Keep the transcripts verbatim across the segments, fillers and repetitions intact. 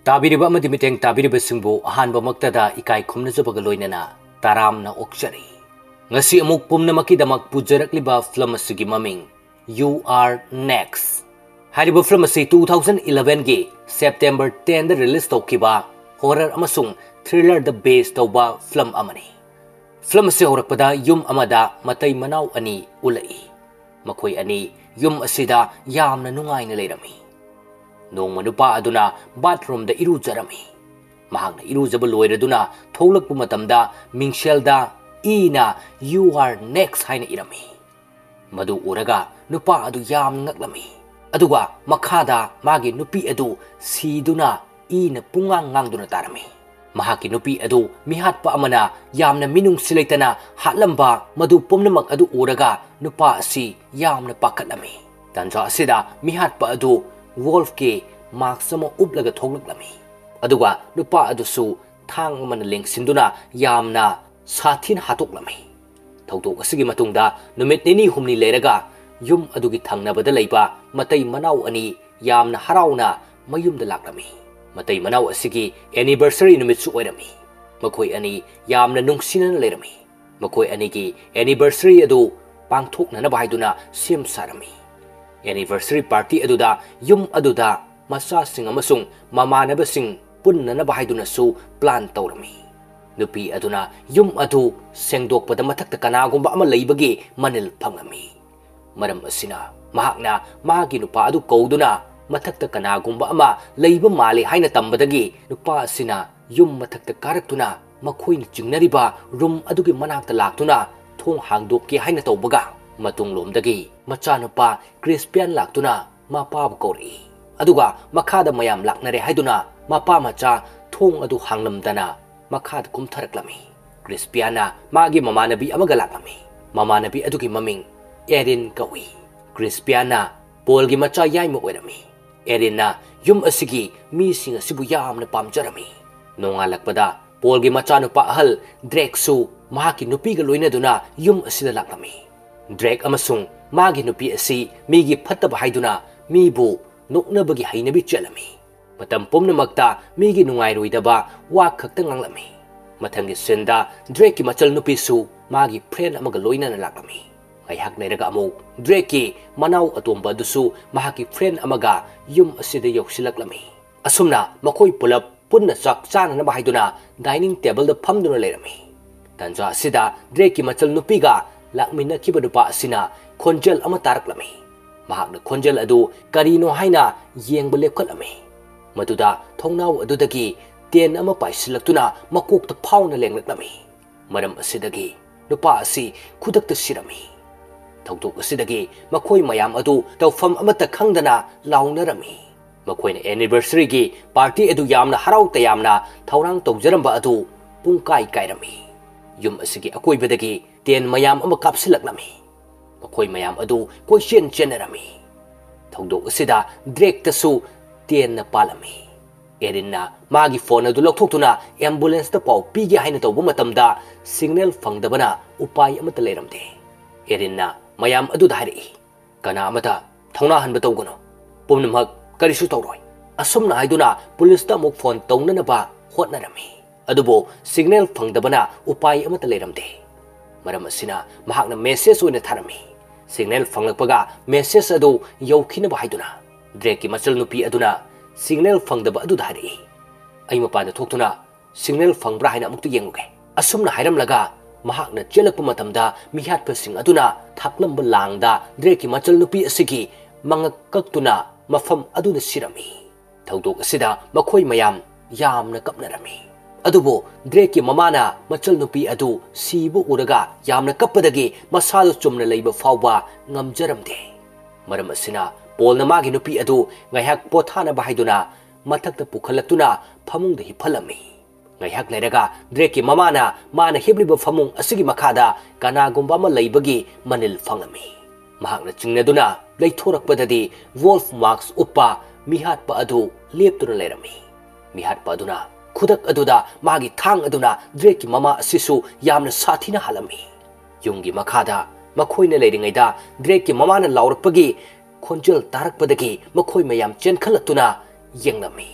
ꯇꯥꯕꯤꯔꯤꯕ ꯑꯃꯗꯤ ꯃꯤꯠꯌꯦꯡ ꯇꯥꯕꯤꯔꯤꯕꯁꯤꯡꯕꯨ ꯑꯍꯥꯟꯕꯃꯛꯇꯗ ꯏꯀꯥꯏ ꯈꯨꯝꯅꯖꯕꯒ ꯂꯣꯏꯅꯅ ꯇꯔꯥꯝꯅ ꯑꯣꯛꯆꯔꯤ꯫ ꯉꯁꯤ ꯑꯃꯨꯛ ꯄꯨꯝꯅꯃꯛꯀꯤꯗꯃꯛ ꯄꯨꯖꯔꯛꯂꯤꯕ ꯐꯤꯂꯝ ꯑꯁꯤꯒꯤ ꯃꯃꯤꯡ You Are Next꯫ ꯍꯥꯏꯔꯤꯕ ꯐꯤꯂꯝ ꯑꯁꯤ two thousand eleven ꯒꯤ September ten ꯗ release ꯇꯧꯈꯤꯕ horror ꯑꯃꯁꯨꯡ thriller ꯗ base ꯇꯧꯕ ꯐꯤꯂꯝ ꯑꯃꯅꯤ꯫ ꯐꯤꯂꯝ ꯑꯁꯤ ꯍꯧꯔꯛꯄꯗ ꯌꯨꯝ ꯑꯃꯗ ꯃꯇꯩ ꯃꯅꯥꯎ ꯑꯅꯤ ꯎꯠꯂꯛꯏ꯫ ꯃꯈꯣꯏ ꯑꯅꯤ ꯌꯨꯝ ꯑꯁꯤꯗ ꯌꯥꯝꯅ ꯅꯨꯡꯉꯥꯏꯅ ꯂꯩꯔꯝꯃꯤ꯫ ꯅꯣꯡꯃ ꯅꯨꯄꯥ ꯑꯗꯨꯅ bathroom ꯗ ꯏꯔꯨꯖꯔꯝꯃꯤ꯫ ꯃꯍꯥꯛꯅ ꯏꯔꯨꯖꯕ ꯂꯣꯏꯔꯗꯨꯅ ꯊꯣꯛꯂꯛꯄ ꯃꯇꯝꯗ ꯃꯤꯡꯁꯦꯜꯗ ꯏꯅ "You are next" ꯍꯥꯏꯅ ꯏꯔꯝꯃꯤ꯫ ꯃꯗꯨ ꯎꯔꯒ ꯅꯨꯄꯥ ꯑꯗꯨ ꯌꯥꯝꯅ ꯉꯛꯂꯝꯃꯤ꯫ ꯑꯗꯨꯒ ꯃꯈꯥꯗ ꯃꯥꯒꯤ ꯅꯨꯄꯤ ꯑꯗꯨ ꯁꯤꯗꯨꯅ ꯏꯅ ꯄꯨꯡꯉꯥꯡ ꯉꯥꯡꯗꯨꯅ ꯇꯥꯔꯝꯃꯤ꯫ ꯃꯍꯥꯛꯀꯤ ꯅꯨꯄꯤ ꯑꯗꯨ ꯃꯤꯍꯥꯠꯄ ꯑꯃꯅ ꯌꯥꯝꯅ ꯃꯤꯅꯨꯡꯁꯤ ꯂꯩꯇꯅ ꯍꯥꯠꯂꯝꯕ ꯃꯗꯨ ꯄꯨꯝꯅꯃꯛ ꯑꯗꯨ ꯎꯔꯒ ꯅꯨꯄꯥ ꯑꯁꯤ ꯌꯥꯝꯅ ꯄꯥꯈꯠꯂꯝꯃꯤ꯫ ꯇꯥꯟꯖꯥ ꯑꯁꯤꯗ ꯃꯤꯍꯥꯠꯄ ꯑꯗꯨ ꯋꯣꯜꯐꯀꯤ mask ꯑꯃ ꯎꯞꯂꯒ ꯊꯣꯛꯂꯛꯂꯝꯃꯤ꯫ ꯑꯗꯨꯒ ꯅꯨꯄꯥ ꯑꯗꯨꯁꯨ ꯊꯥꯡ ꯑꯃꯅ ꯂꯦꯡꯁꯤꯟꯗꯨꯅ ꯌꯥꯝꯅ ꯁꯥꯊꯤꯅ ꯍꯥꯠꯇꯣꯛꯂꯝꯃꯤ꯫ ꯊꯧꯗꯣꯛ ꯑꯁꯤꯒꯤ ꯃꯇꯨꯡꯗ ꯅꯨꯃꯤꯠ ꯅꯤꯅꯤ ꯍꯨꯝꯅꯤ ꯂꯩꯔꯒ ꯌꯨꯝ ꯑꯗꯨꯒꯤ ꯊꯪꯅꯕꯗ ꯂꯩꯕ ꯃꯇꯩ ꯃꯅꯥꯎ ꯑꯅꯤ ꯌꯥꯝꯅ ꯍꯔꯥꯎꯅ ꯃꯌꯨꯝꯗ ꯂꯥꯛꯂꯝꯃꯤ꯫ ꯃꯇꯩ ꯃꯅꯥꯎ ꯑꯁꯤꯒꯤ anniversary ꯅꯨꯃꯤꯠꯁꯨ ꯑꯣꯏꯔꯝꯃꯤ꯫ ꯃꯈꯣꯏ ꯑꯅꯤ ꯌꯥꯝꯅ ꯅꯨꯡꯁꯤꯅꯅ ꯂꯩꯔꯝꯃꯤ꯫ ꯃꯈꯣꯏ ꯑꯅꯤꯒꯤ anniversary ꯑꯗꯨ ꯄꯥꯡꯊꯣꯛꯅꯅꯕ ꯍꯥꯏꯗꯨꯅ ꯁꯦꯝ ꯁꯥꯔꯝꯃꯤ꯫ Anniversary party ꯑꯗꯨꯗ ꯌꯨꯝ ꯑꯗꯨꯗ ꯃꯆꯥꯁꯤꯡ ꯑꯃꯁꯨꯡ ꯃꯃꯥꯟꯅꯕꯁꯤꯡ ꯄꯨꯟꯅꯅꯕ ꯍꯥꯏꯗꯨꯅꯁꯨ plan ꯇꯧꯔꯝꯃꯤ꯫ ꯅꯨꯄꯤ ꯑꯗꯨꯅ ꯌꯨꯝ ꯑꯗꯨ ꯁꯦꯡꯗꯣꯛꯄꯗ ꯃꯊꯛꯇ ꯀꯅꯥꯒꯨꯝꯕ ꯑꯃ ꯂꯩꯕꯒꯤ ꯃꯅꯤꯜ ꯐꯪꯂꯝꯃꯤ꯫ ꯃꯔꯝ ꯑꯁꯤꯅ ꯃꯍꯥꯛꯅ ꯃꯥꯒꯤ ꯅꯨꯄꯥ ꯑꯗꯨ ꯀꯧꯗꯨꯅ ꯃꯊꯛꯇ ꯀꯅꯥꯒꯨꯝꯕ ꯑꯃ ꯂꯩꯕ ꯃꯥꯜꯂꯤ ꯍꯥꯏꯅ ꯇꯝꯕꯗꯒꯤ ꯅꯨꯄꯥ ꯑꯁꯤꯅ ꯌꯨꯝ ꯃꯊꯛꯇ ꯀꯥꯔꯛꯇꯨꯅ ꯃꯈꯣꯏꯅ ꯆꯤꯡꯅꯔꯤꯕ room ꯑꯗꯨꯒꯤ ꯃꯅꯥꯛꯇ ꯂꯥꯛꯇꯨꯅ ꯊꯣꯡ ꯍꯥꯡꯗꯣꯛꯀꯦ ꯍꯥꯏꯅ ꯇꯧꯕꯒ ꯃꯇꯨꯡꯂꯣꯝꯗꯒꯤ ꯃꯆꯥꯅꯨꯄꯥ ꯀ꯭ꯔꯤꯁꯄꯤꯌꯥꯟ ꯂꯥꯛꯇꯨꯅ ꯃꯄꯥꯕꯨ ꯀꯧꯔꯛꯏ꯫ ꯑꯗꯨꯒ ꯃꯈꯥꯗ ꯃꯌꯥꯝ ꯂꯥꯛꯅꯔꯦ ꯍꯥꯏꯗꯨꯅ ꯃꯄꯥ ꯃꯆꯥ ꯊꯣꯡ ꯑꯗꯨ ꯍꯥꯡꯂꯝꯗꯅ ꯃꯈꯥꯗ ꯀꯨꯝꯊꯔꯛꯂꯝꯃꯤ꯫ ꯀ꯭ꯔꯤꯁꯄꯤꯌꯥꯟꯅ ꯃꯥꯒꯤ ꯃꯃꯥꯟꯅꯕꯤ ꯑꯃꯒ ꯂꯥꯛꯂꯝꯃꯤ꯫ ꯃꯃꯥꯟꯅꯕꯤ ꯑꯗꯨꯒꯤ ꯃꯃꯤꯡ ꯑꯦꯔꯤꯟ ꯀꯧꯏ꯫ ꯀ꯭ꯔꯤꯁꯄꯤꯌꯥꯟꯅ ꯄꯣꯜꯒꯤ ꯃꯆꯥ ꯌꯥꯏꯃ ꯑꯣꯏꯔꯝꯃꯤ꯫ ꯑꯦꯔꯤꯟꯅ ꯌꯨꯝ ꯑꯁꯤꯒꯤ ꯃꯤꯁꯤꯡ ꯑꯁꯤꯕꯨ ꯌꯥꯝꯅ ꯄꯥꯝꯖꯔꯝꯃꯤ꯫ ꯅꯣꯡꯉꯥꯜꯂꯛꯄꯗ ꯄꯣꯜꯒꯤ ꯃꯆꯥꯅꯨꯄꯥ ꯑꯍꯜ ꯗ꯭ꯔꯦꯛꯁꯨ ꯃꯍꯥꯛꯀꯤ ꯅꯨꯄꯤꯒ ꯂꯣꯏꯅꯗꯨꯅ ꯌꯨꯝ ꯑꯁꯤꯗ ꯂꯥꯛꯂꯝꯃꯤ꯫ ꯗ꯭ꯔꯦꯛ ꯑꯃꯁꯨꯡ ꯃꯥꯒꯤ ꯅꯨꯄꯤ ꯑꯁꯤ ꯃꯤꯒꯤ ꯐꯠꯇꯕ ꯍꯥꯏꯗꯨꯅ ꯃꯤꯕꯨ ꯅꯣꯛꯅꯕꯒꯤ ꯍꯩꯅꯕꯤ ꯆꯦꯜꯂꯝꯃꯤ꯫ ꯃꯇꯝ ꯄꯨꯝꯅꯃꯛꯇ ꯃꯤꯒꯤ ꯅꯨꯡꯉꯥꯏꯔꯣꯏꯗꯕ ꯋꯥ ꯈꯛꯇ ꯉꯥꯡꯂꯝꯃꯤ꯫ ꯃꯊꯪꯒꯤ ꯁꯤꯟꯗ ꯗ꯭ꯔꯦꯛꯀꯤ ꯃꯆꯜ ꯅꯨꯄꯤꯁꯨ ꯃꯥꯒꯤ ꯐ꯭ꯔꯦꯟ ꯑꯃꯒ ꯂꯣꯏꯅꯅ ꯂꯥꯛꯂꯝꯃꯤ꯫ ꯉꯥꯏꯍꯥꯛ ꯂꯩꯔꯒ ꯑꯃꯨꯛ ꯗ꯭ꯔꯦꯛꯀꯤ ꯃꯅꯥꯎ ꯑꯇꯣꯝꯕ ꯑꯗꯨꯁꯨ ꯃꯍꯥꯛꯀꯤ ꯐ꯭ꯔꯦꯟ ꯑꯃꯒ ꯌꯨꯝ ꯑꯁꯤꯗ ꯌꯧꯁꯤꯜꯂꯛꯂꯝꯃꯤ꯫ ꯑꯁꯨꯝꯅ ꯃꯈꯣꯏ ꯄꯨꯂꯞ ꯄꯨꯟꯅ ꯆꯥꯛ ꯆꯥꯅꯅꯕ ꯍꯥꯏꯗꯨꯅ ꯗꯥꯏꯅꯤꯡ ꯇꯦꯕꯜꯗ ꯐꯝꯗꯨꯅ ꯂꯩꯔꯝꯃꯤ꯫ ꯇꯟꯖꯥ ꯑꯁꯤꯗ ꯗ꯭ꯔꯦꯛꯀꯤ ꯃꯆꯜ ꯅꯨꯄꯤꯒ ꯂꯥꯛꯃꯤꯟꯅꯈꯤꯕ ꯅꯨꯄꯥ ꯑꯁꯤꯅ ꯈꯣꯟꯖꯦꯜ ꯑꯃ ꯇꯥꯔꯛꯂꯝꯃꯤ꯫ ꯃꯍꯥꯛꯅ ꯈꯣꯟꯖꯦꯜ ꯑꯗꯨ ꯀꯔꯤꯅꯣ ꯍꯥꯏꯅ ꯌꯦꯡꯕ ꯂꯦꯞꯈꯠꯂꯝꯃꯤ꯫ ꯃꯗꯨꯗ ꯊꯣꯡꯅꯥꯎ ꯑꯗꯨꯗꯒꯤ ꯇꯦꯟ ꯑꯃ ꯄꯥꯏꯁꯤꯜꯂꯛꯇꯨꯅ ꯃꯀꯣꯛꯇ ꯐꯥꯎꯅ ꯂꯦꯡꯂꯛꯂꯝꯃꯤ꯫ ꯃꯔꯝ ꯑꯁꯤꯗꯒꯤ ꯅꯨꯄꯥ ꯑꯁꯤ ꯈꯨꯗꯛꯇ ꯁꯤꯔꯝꯃꯤ꯫ ꯊꯧꯗꯣꯛ ꯑꯁꯤꯗꯒꯤ ꯃꯈꯣꯏ ꯃꯌꯥꯝ ꯑꯗꯨ ꯇꯧꯐꯝ ꯑꯃꯠꯇ ꯈꯪꯗꯅ ꯂꯥꯎꯅꯔꯝꯃꯤ꯫ ꯃꯈꯣꯏꯅ ꯑꯦꯅꯤꯚꯔꯁꯔꯤꯒꯤ ꯄꯥꯔꯇꯤ ꯑꯗꯨ ꯌꯥꯝꯅ ꯍꯔꯥꯎ ꯇꯌꯥꯝꯅ ꯊꯧꯔꯥꯡ ꯇꯧꯖꯔꯝꯕ ꯑꯗꯨ ꯄꯨꯡꯀꯥꯏ ꯀꯥꯏꯔꯝꯃꯤ꯫ ꯌꯨꯝ ꯑꯁꯤꯒꯤ ꯑꯀꯣꯏꯕꯗꯒꯤ ꯇꯦꯟ ꯃꯌꯥꯝ ꯑꯃ ꯀꯥꯞꯁꯤꯜꯂꯛꯂꯝꯃꯤ꯫ ꯃꯈꯣꯏ ꯃꯌꯥꯝ ꯑꯗꯨ ꯀꯣꯏꯆꯦꯟ ꯆꯦꯟꯅꯔꯝꯃꯤ꯫ ꯊꯧꯗꯣꯛ ꯑꯁꯤꯗ ꯗ꯭ꯔꯦꯛꯇꯁꯨ ꯇꯦꯟꯅ ꯄꯥꯜꯂꯝꯃꯤ꯫ ꯑꯦꯔꯤꯟꯅ ꯃꯥꯒꯤ ꯐꯣꯟ ꯑꯗꯨ ꯂꯧꯊꯣꯛꯇꯨꯅ ꯑꯦꯝꯕꯨꯂꯦꯟꯁꯇ ꯄꯥꯎ ꯄꯤꯒꯦ ꯍꯥꯏꯅ ꯇꯧꯕ ꯃꯇꯝꯗ ꯁꯤꯒꯅꯦꯜ ꯐꯪꯗꯕꯅ ꯎꯄꯥꯏ ꯑꯃꯠꯇ ꯂꯩꯔꯝꯗꯦ꯫ ꯑꯦꯔꯤꯟꯅ ꯃꯌꯥꯝ ꯑꯗꯨꯗ ꯍꯥꯏꯔꯛꯏ, "ꯀꯅꯥ ꯑꯃꯇ ꯊꯧꯅꯥ ꯍꯟꯕ ꯇꯧꯒꯅꯨ꯫ ꯄꯨꯝꯅꯃꯛ ꯀꯔꯤꯁꯨ ꯇꯧꯔꯣꯏ"꯫ ꯑꯁꯨꯝꯅ ꯍꯥꯏꯗꯨꯅ ꯄꯨꯂꯤꯁꯇ ꯑꯃꯨꯛ ꯐꯣꯟ ꯇꯧꯅꯅꯕ ꯍꯣꯠꯅꯔꯝꯃꯤ꯫ ꯑꯗꯨꯕꯨ ꯁꯤꯒꯅꯦꯜ ꯐꯪꯗꯕꯅ ꯎꯄꯥꯏ ꯑꯃꯠꯇ ꯂꯩꯔꯝꯗꯦ꯫ ꯃꯔꯝ ꯑꯁꯤꯅ ꯃꯍꯥꯛꯅ ꯃꯦꯁꯦꯖ ꯑꯣꯏꯅ ꯊꯥꯔꯝꯃꯤ꯫ ꯁꯤꯒꯅꯦꯜ ꯐꯪꯂꯛꯄꯒ ꯃꯦꯁꯦꯖ ꯑꯗꯨ ꯌꯧꯈꯤꯅꯕ ꯍꯥꯏꯗꯨꯅ꯫ ꯗ꯭ꯔꯦꯛꯀꯤ ꯃꯆꯜ ꯅꯨꯄꯤ ꯑꯗꯨꯅ ꯁꯤꯒꯅꯦꯜ ꯐꯪꯗꯕ ꯑꯗꯨꯗ ꯍꯥꯏꯔꯛꯏ, "ꯑꯩ ꯃꯄꯥꯟꯗ ꯊꯣꯛꯇꯨꯅ ꯁꯤꯒꯅꯦꯜ ꯐꯪꯕ꯭ꯔꯥ ꯍꯥꯏꯅ ꯑꯃꯨꯛꯇ ꯌꯦꯡꯂꯨꯒꯦ"꯫ ꯑꯁꯨꯝꯅ ꯍꯥꯏꯔꯝꯂꯒ ꯃꯍꯥꯛꯅ ꯆꯦꯜꯂꯛꯄ ꯃꯇꯝꯗ ꯃꯤꯍꯥꯠꯄꯁꯤꯡ ꯑꯗꯨꯅ ꯊꯥꯛꯂꯝꯕ ꯂꯥꯡꯗ ꯗ꯭ꯔꯦꯛꯀꯤ ꯃꯆꯜ ꯅꯨꯄꯤ ꯑꯁꯤꯒꯤ ꯃꯉꯛ ꯀꯛꯇꯨꯅ ꯃꯐꯝ ꯑꯗꯨꯗ ꯁꯤꯔꯝꯃꯤ꯫ ꯊꯧꯗꯣꯛ ꯑꯁꯤꯗ ꯃꯈꯣꯏ ꯃꯌꯥꯝ ꯌꯥꯝꯅ ꯀꯞꯅꯔꯝꯃꯤ꯫ ꯑꯗꯨꯕꯨ ꯗ꯭ꯔꯦꯛꯀꯤ ꯃꯃꯥꯅ ꯃꯆꯜ ꯅꯨꯄꯤ ꯑꯗꯨ ꯁꯤꯕ ꯎꯔꯒ ꯌꯥꯝꯅ ꯀꯞꯄꯗꯒꯤ ꯃꯁꯥꯗꯨ ꯆꯨꯝꯅ ꯂꯩꯕ ꯐꯥꯎꯕ ꯉꯝꯖꯔꯝꯗꯦ꯫ ꯃꯔꯝ ꯑꯁꯤꯅ ꯄꯣꯜꯅ ꯃꯥꯒꯤ ꯅꯨꯄꯤ ꯑꯗꯨ ꯉꯥꯏꯍꯥꯛ ꯄꯣꯊꯥꯅꯕ ꯍꯥꯏꯗꯨꯅ ꯃꯊꯛꯇ ꯄꯨꯈꯠꯂꯛꯇꯨꯅ ꯐꯃꯨꯡꯗ ꯍꯤꯞꯍꯜꯂꯝꯃꯤ꯫ ꯉꯥꯏꯍꯥꯛ ꯂꯩꯔꯒ ꯗ꯭ꯔꯦꯛꯀꯤ ꯃꯃꯥꯅ ꯃꯥꯅ ꯍꯤꯞꯂꯤꯕ ꯐꯃꯨꯡ ꯑꯁꯤꯒꯤ ꯃꯈꯥꯗ ꯀꯅꯥꯒꯨꯝꯕ ꯑꯃ ꯂꯩꯕꯒꯤ ꯃꯅꯤꯜ ꯐꯪꯂꯝꯃꯤ꯫ ꯃꯍꯥꯛꯅ ꯆꯤꯡꯅꯗꯨꯅ ꯂꯩꯊꯣꯔꯛꯄꯗꯗꯤ ꯋꯣꯜꯐ ꯃꯥꯛꯁ ꯎꯞꯄ ꯃꯤꯍꯥꯠꯄ ꯑꯗꯨ ꯂꯦꯞꯇꯨꯅ ꯂꯩꯔꯝꯃꯤ꯫ ꯃꯤꯍꯥꯠꯄ ꯑꯗꯨꯅ ꯈꯨꯗꯛ ꯑꯗꯨꯗ ꯃꯥꯒꯤ ꯊꯥꯡ ꯑꯗꯨꯅ ꯗ꯭ꯔꯦꯛꯀꯤ ꯃꯃꯥ ꯑꯁꯤꯁꯨ ꯌꯥꯝꯅ ꯁꯥꯊꯤꯅ ꯍꯥꯠꯂꯝꯃꯤ꯫ ꯌꯨꯝꯒꯤ ꯃꯈꯥꯗ ꯃꯈꯣꯏꯅ ꯂꯩꯔꯤꯉꯩꯗ ꯗ꯭ꯔꯦꯛꯀꯤ ꯃꯃꯥꯅ ꯂꯥꯎꯔꯛꯄꯒꯤ ꯈꯣꯟꯖꯦꯜ ꯇꯥꯔꯛꯄꯗꯒꯤ ꯃꯈꯣꯏ ꯃꯌꯥꯝ ꯆꯦꯟꯈꯠꯂꯛꯇꯨꯅ ꯌꯦꯡꯂꯝꯃꯤ꯫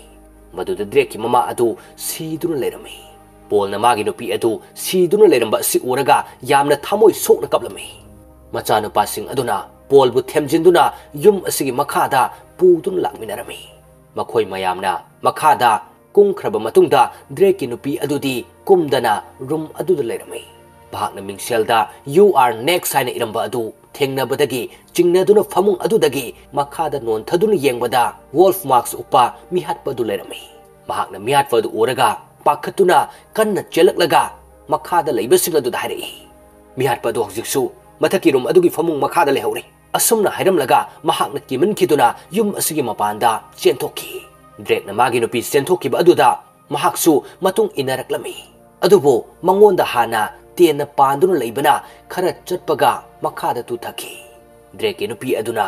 ꯃꯗꯨꯗ ꯗ꯭ꯔꯦꯛꯀꯤ ꯃꯃꯥ ꯑꯗꯨ ꯁꯤꯗꯨꯅ ꯂꯩꯔꯝꯃꯤ꯫ ꯄꯣꯜꯅ ꯃꯥꯒꯤ ꯅꯨꯄꯤ ꯑꯗꯨ ꯁꯤꯗꯨꯅ ꯂꯩꯔꯝꯕ ꯑꯁꯤ ꯎꯔꯒ ꯌꯥꯝꯅ ꯊꯃꯣꯏ ꯁꯣꯛꯅ ꯀꯞꯂꯝꯃꯤ꯫ ꯃꯆꯥꯅꯨꯄꯥꯁꯤꯡ ꯑꯗꯨꯅ ꯄꯣꯜꯕꯨ ꯊꯦꯝꯖꯤꯟꯗꯨꯅ ꯌꯨꯝ ꯑꯁꯤꯒꯤ ꯃꯈꯥꯗ ꯄꯨꯗꯨꯅ ꯂꯥꯛꯃꯤꯟꯅꯔꯝꯃꯤ꯫ ꯃꯈꯣꯏ ꯃꯌꯥꯝꯅ ꯃꯈꯥꯗ ꯀꯨꯝꯈ꯭ꯔꯕ ꯃꯇꯨꯡꯗ ꯗ꯭ꯔꯦꯛꯀꯤ ꯅꯨꯄꯤ ꯑꯗꯨꯗꯤ ꯀꯨꯝꯗꯅ ꯔꯨꯝ ꯑꯗꯨꯗ ꯂꯩꯔꯝꯃꯤ꯫ ꯃꯍꯥꯛꯅ ꯃꯤꯡꯁꯦꯜꯗ "You are next" ꯍꯥꯏꯅ ꯏꯔꯝꯕ ꯑꯗꯨ ꯊꯦꯡꯅꯕꯗꯒꯤ ꯆꯤꯡꯅꯗꯨꯅ ꯐꯃꯨꯡ ꯑꯗꯨꯗꯒꯤ ꯃꯈꯥꯗ ꯅꯣꯟꯊꯗꯨꯅ ꯌꯦꯡꯕꯗ ꯋꯣꯜꯐ ꯃꯥꯛꯁ ꯎꯞꯄ ꯃꯤꯍꯥꯠꯄ ꯑꯗꯨ ꯂꯩꯔꯝꯃꯤ꯫ ꯃꯍꯥꯛꯅ ꯃꯤꯍꯥꯠꯄ ꯑꯗꯨ ꯎꯔꯒ ꯄꯥꯈꯠꯇꯨꯅ ꯀꯟꯅ ꯆꯦꯜꯂꯛꯂꯒ ꯃꯈꯥꯗ ꯂꯩꯕꯁꯤꯡ ꯑꯗꯨꯗ ꯍꯥꯏꯔꯛꯏ, "ꯃꯤꯍꯥꯠꯄ ꯑꯗꯨ ꯍꯧꯖꯤꯛꯁꯨ ꯃꯊꯛꯀꯤ ꯔꯨꯝ ꯑꯗꯨꯒꯤ ꯐꯃꯨꯡ ꯃꯈꯥꯗ ꯂꯩꯍꯧꯔꯤ"꯫ ꯑꯁꯨꯝꯅ ꯍꯥꯏꯔꯝꯂꯒ ꯃꯍꯥꯛꯅ ꯀꯤꯃꯟꯈꯤꯗꯨꯅ ꯌꯨꯝ ꯑꯁꯤꯒꯤ ꯃꯄꯥꯟꯗ ꯆꯦꯟꯊꯣꯛꯈꯤ꯫ ꯗ꯭ꯔꯦꯛꯅ ꯃꯥꯒꯤ ꯅꯨꯄꯤ ꯆꯦꯟꯊꯣꯛꯈꯤꯕ ꯑꯗꯨꯗ ꯃꯍꯥꯛꯁꯨ ꯃꯇꯨꯡ ꯏꯟꯅꯔꯛꯂꯝꯃꯤ꯫ ꯑꯗꯨꯕꯨ ꯃꯉꯣꯟꯗ ꯍꯥꯟꯅ ꯇꯦꯟꯅ ꯄꯥꯟꯗꯨꯅ ꯂꯩꯕꯅ ꯈꯔ ꯆꯠꯄꯒ ꯃꯈꯥꯗ ꯇꯨꯊꯈꯤ꯫ ꯗ꯭ꯔꯦꯛꯀꯤ ꯅꯨꯄꯤ ꯑꯗꯨꯅ